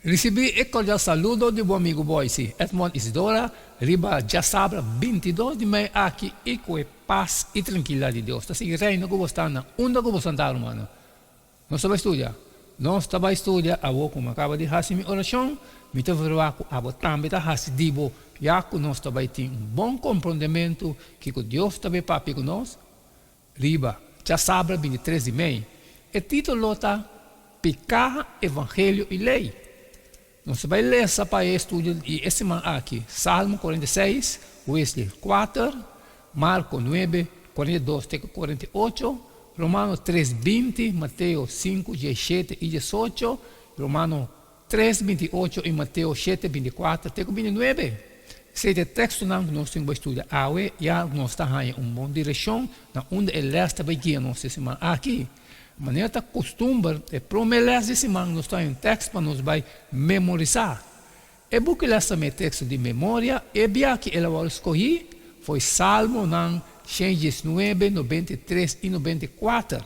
Risibí e kordial saludo di bo amigu Boysie Edmond Isidora riba djasabra 22 di mei aki i ku e pas i trankilidat di Dios ta sigui reina ku bo sta na unda ku bo santá rumannan. Nos ta bai studia. Nos ta bai studia awor ku mi a kaba di hasi mi orashon, mi ta verwagt ku abo tambe ta hasi di bo ya ku nos ta bai tin un bon komprondementu kiko Dios ta bai papia ku nos Riba djasabra 23 di mei, e título ta Piká, Evangelio i Lei. Nos ta bai lesa pa e estudio di e siman aki Salmo 46, Wesley 4, Marko 9, 42 te ku 48, Romano 3, 20, Mateo 5, 17 i 18, Romano 3, 28 i Mateo 7, 24 te ku 29. Esei ta e tekstonan ku nos tin ku bai studia awe, ya nos ta haña un bon direkshon na unda e lès ta bai guia nos e siman aki. Manera ta kustumber, e promé lès di siman nos ta haña un tèkst pa nos bai memorisá. E buki lès ta mete teksto di memoria, e bia ki el a wòrdu skohí foi Salmonan 119, 93 i 94.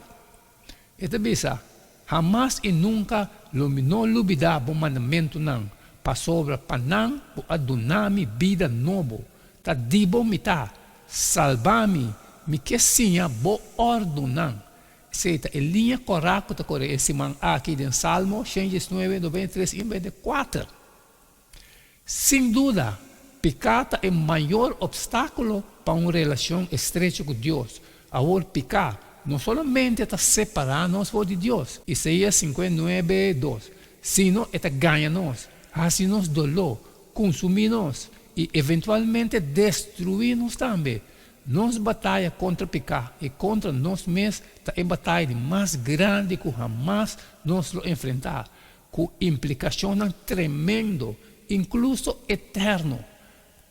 E ta bisa, Hamas i nunka lo mi no lubidá bo mandamentunan, pasobra pa nan bo a duna mi bida nobo. Ta di bo mi ta. Salba mi, mi ke siña bo òrdunan. Esei ta e liña kòrá ku ta kore e siman aki den Salmo 119, 93 i 94. Sin duda, piká ta e mayor opstákulo pa un relashon estrecho ku Dios. Awor, piká no solamente ta separá nos for di Dios, Isaías 59, 2, sino e ta gaña nos, hasi nos doló, kunsumí nos i eventualmente destruí nos tambe. Nos bataya kontra piká i kontra nos mes ta e bataya di mas grandi ku hamas nos lo enfrentá. Ku implikashonnan tremendo, inkluso eterno.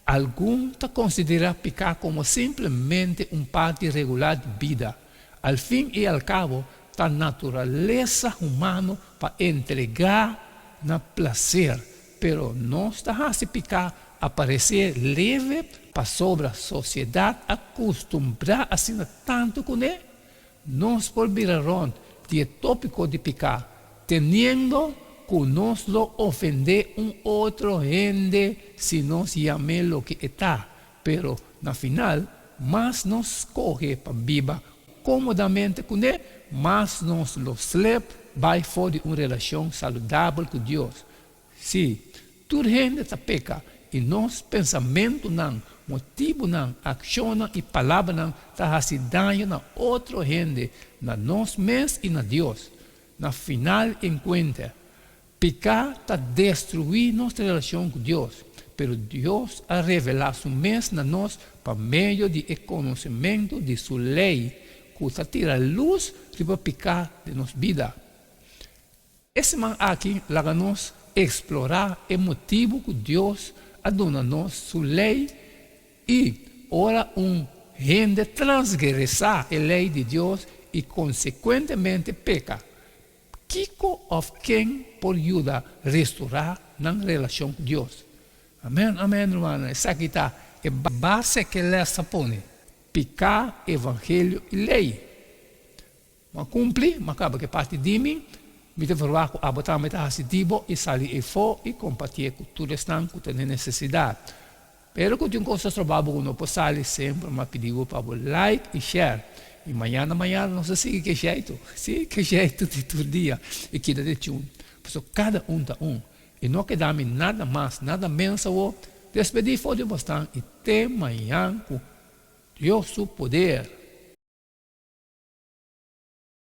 Algun ta konsiderá piká komo simplemente un parti regular di bida. Al fin i al kabo, ta naturalesa humano pa entregá na plaser, pero nos ta hasi piká aparesé leve pasobra sosiedat a kustumbrá asina tantu kuné. Nos por bira rond di e tópiko di piká, teniendo ku nos lo ofendé un otro hende si nos yam'é loke e ta, pero na final, mas nos skohe pa biba kómodamente kuné, mas nos lo slep bai for di un relashon saludabel ku Dios. Sí, tur hende ta peka i nos pensamentunan, motibunan, akshonnan i palabranan ta hasi daño na otro hende, na nos mes i na Dios. Na final enkuenta, piká ta destruí nos relashon ku Dios, pero Dios a revelá su mes na nos pa medio di e konosementu di su lei ku ta tira lus riba piká den nos bida. E siman aki laga nos eksplorá e motibu ku Dios a duna nos su lei i ora un hende transgresá e lei di Dios i konsekuentemente peka, kiko òf ken por yuda restorá nan relashon ku Dios? Amèn, amèn, rumannan, esaki ta e base ku e lès ta pone, piká, evangelio i lei. M'a kumpli, m'a kaba ku e parti di mi, mi ta verwagt ku abo tambe ta hasi di bo i sali efó i kompartié ku tur esnan ku ta den nesesidat. Pero ku tin kos ta stroba bo ku no por sali, semper m'a pidi bo pa bo like i share. I mañana mañana nos ta sigui ku e jeitu, sí, ku e jeitu di tur dia i keda den tune. Pasobra kada un ta un i no keda mi nada mas, nada ménos awor. Despedí for di bosnan i te mañan ku Dios su poder.